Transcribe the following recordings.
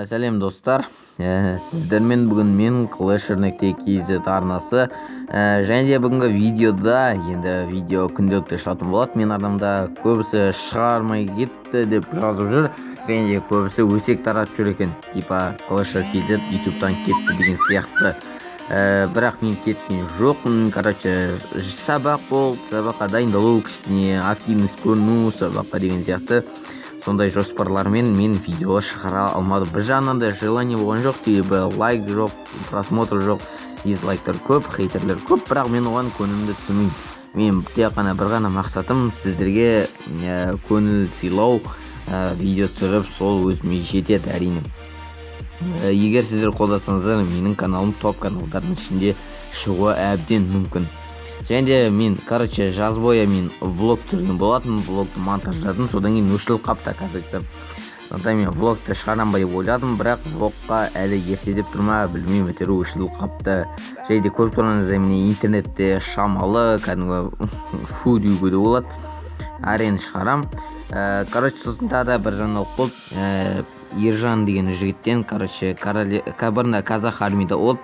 Сәлем, достар! Сіздермен бүгін мен, Clash нүкте kz арнасы. Және де бүгінгі видеода, енді видео күнделікті шығатын болады мен арнамда. Көбісі шығармай кетті деп жазып жүр және де көбісі өсек таратып жүр екен, типа Clash kz ютубтан кетті деген сияқты. Бірақ мен кеткен жоқпын. Короче, сабақ болды, сабаққа дайындалу, кішкене активность көріну сабаққа деген сияқты, сондай жоспарлармен мен видео шығара алмадым. Бір жағынан да желание болған жоқ, себебі лайк жоқ, просмотр жоқ, дизлайктар көп, хейтерлер көп. Бірақ мен оған көңілімді түсірмеймін. Мен тек қана бір ғана мақсатым — сіздерге көңіл сыйлау, видео түсіріп, сол өзіме жетеді. Әрине, егер сіздер қолдасаңыздар, менің каналым топ каналдардың ішінде шығуы әбден мүмкін. Және де мен, короче, жаз бойы мен влог түсірген болатынмын, влогты монтаждадым, содан кейін өшіріліп қалыпты, оказывается. Сондықтан мен влогты шығарамын ба деп ойладым, бірақ влогқа әлі ерте деп тұр ма, білмеймін, әйтеуір өшіріліп қалыпты. Және де көріп тұрғаныңыздай, міне, интернетте шамалы, кәдімгі фу деуге де болады, әрең шығарам. Короче, сосын тағы да бір жаңалық болды. Ержан деген жігіттен, короче, бұрында казах армияда болды,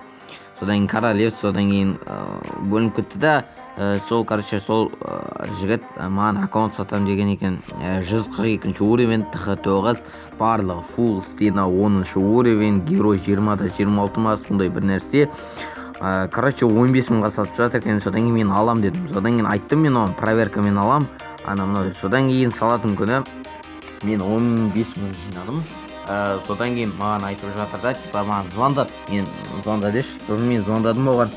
содан кейін королев, содан кейін бөлініп кетті да. Сол, короче, сол жігіт маған аккаунт сатамын деген екен. 142 уровень, тх 9, барлығы фулл, стена 10-шы уровень, герой 20 да 26 ма, сондай бір нәрсе. Короче, 15 мыңға сатып жатыр екен. Содан кейін мен алам дедім. Содан кейін айттым мен оған, проверкамен алам, анау мынау деп. Содан кейін салатын күні мен 15 мың жинадым. Содан кейін маған айтып жатыр да, типа маған звондады, мен звонда деші. Сосын мен звондадым оған.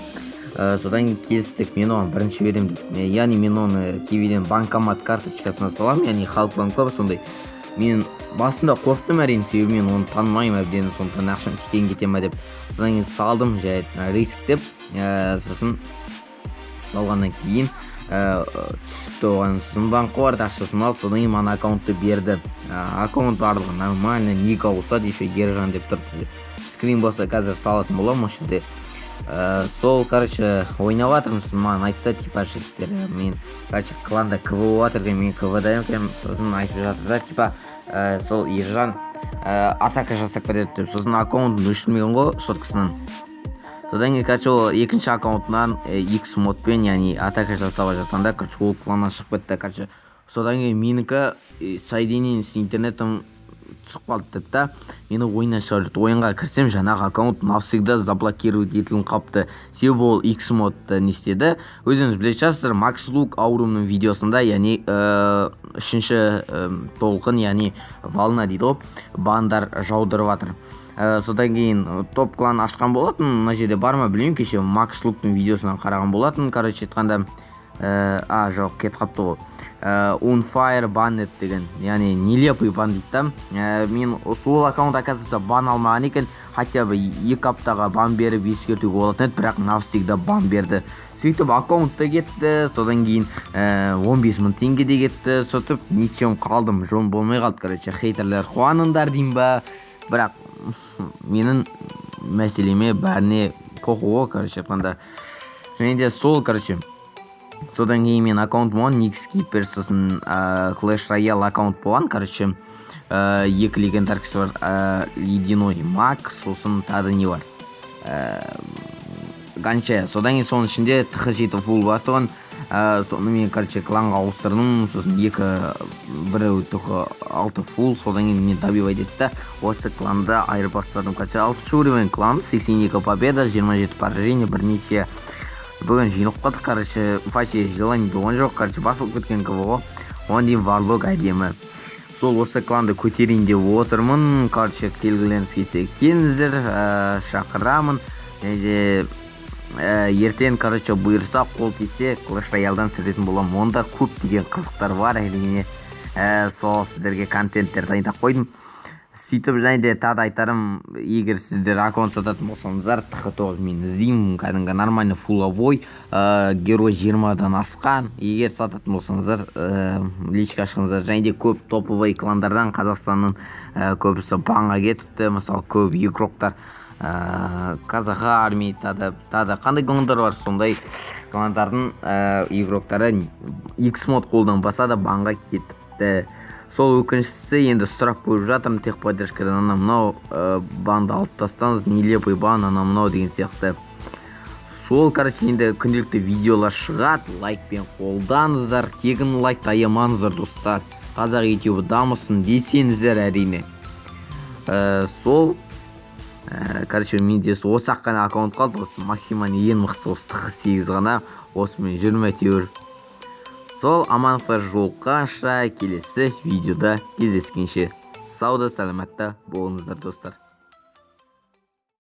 Содан кейін келістік, мен оған бірінші беремін деп. Яғни мен оны кивиден банкомат карточкасына саламын, яғни Халық банк па, сондай. Мен басында қорықтым, әрине, себебі мен оны танымаймын әбден, сондықтан ақшам теккен кете ма деп. Содан кейін салдым, жай риск деп. Сосын салғаннан кейін түсіпті оған. Сосын банкқа барды, ақшасын алды, содан кейін маған аккаунтты берді. Аккаунт барлығы нормально, ник ауысады еще, Ержан деп тұр. Скрин болса, қазір салатын боламын осы жерде. Сол, короче, ойнап жатырмын. Сосын маған айтты, типа, жігіттер, мен, короче, кланда кв болып жатыр екен, мен квда екенмін. Сосын айтып жатыр да, типа, сол Ержан атака жасап кетеді деп. Сосын аккаунтын өшірмеген ғой соткасынан. Содан кейін, короче, ол екінші аккаунтынан x модпен, яғни атака жасап жатқанда, короче, ол кланнан шығып кетті. Короче, содан кейін менікі соединение с интернетом түсіп қалды деп та, мені ойыннан шығарып жіберді. Ойынға кірсем, жаңағы аккаунт навсегда заблокировать етіліп қалыпты, себебі ол x модты не істеді, өзіңіз білетін шығарсыздар, Макс Лук Аурумның видеосында, яғни үшінші толқын, яғни волна дейді ғой, бандар жаудырып жатыр. Содан кейін топ клан ашқан болатын, мына жерде бар ма, білмеймін, кеше Макс Луктың видеосынан қараған болатын. Короче айтқанда, а, жоқ, кетіп қалыпты ғой. Unfire Banned деген, яғни нелепый бан дейді да. Мен сол аккаунт, оказывается, бан алмаған екен. Хотя бы 2 аптаға бан беріп ескертуге болатын еді, бірақ навсегда бан берді. Сөйтіп аккаунт та кетті, содан кейін 15 мың теңге де кетті. Сөйтіп ничем қалдым, жон болмай қалды. Короче, хейтерлер, қуаныңдар деймін ба, бірақ менің мәселеме бәріне похуй ғой, короче айтқанда. Және де сол, короче, содан кейін мен аккаунт болған Никскипер, сосын Clash Royale аккаунт болған. Короче, екі легендаркасы бар, ледяной маг, сосын тағы да не бар, гончая. Содан кейін соның ішінде тх 7 фулл бар тұғын. Соны мен, короче, кланға ауыстырдым. Сосын екі, біреуі тх 6 фулл, содан кейін мен добивать етті да, осы кланды айырбастадым. Короче, алтыншы уровень клан, 82 победа, 27 поражение, бірнеше. Бүгін жиналып қалдық, короче, вообще желание болған жоқ, короче, басылып кеткен кв ғой. Оған дейін варлок әдемі. Сол осы кланды көтерейін деп отырмын. Короче, келгілеріңіз келсе, келіңіздер, шақырамын. Және де ертең, короче, бұйырса, қол тисе, Clash Royale'дан түсіретін боламын. Онда көптеген қызықтар бар, әрине. Сол сіздерге контенттер дайындап қойдым. Сөйтіп, және де тағы да айтарым: егер сіздер аккаунт сататын болсаңыздар, тх 9 мен іздеймін, кәдімгі нормальный фулловой, герой 20-дан асқан. Егер сататын болсаңыздар, личка ашыңыздар. Және де көп топовый кландардан Қазақстанның көбісі банға кетіпті. Мысалы, көп игроктар, Казах армия, тағы да қандай кландар бар, сондай кландардың игроктары x мод қолданбаса да, банға кетіпті. Сол өкініштісі, енді сұрап көріп жатырмын техподдержкадан, ана мынау банды алып тастаңыз, нелепый бан, анау мынау деген сияқты. Сол, короче, енді күнделікті видеолар шығады, лайкпен қолдаңыздар, тегін лайкты аямаңыздар, достар. Қазақ ютубы дамысын десеңіздер, әрине. Сол, короче, менде осы ақ қана аккаунт қалды, осы максимальный ең мықтысы осы 48 ғана, осымен жүрмін әйтеуір. Сол, амандықта жолыққанша, келесі видеода кездескенше, сауда саламатта болыңыздар, достар.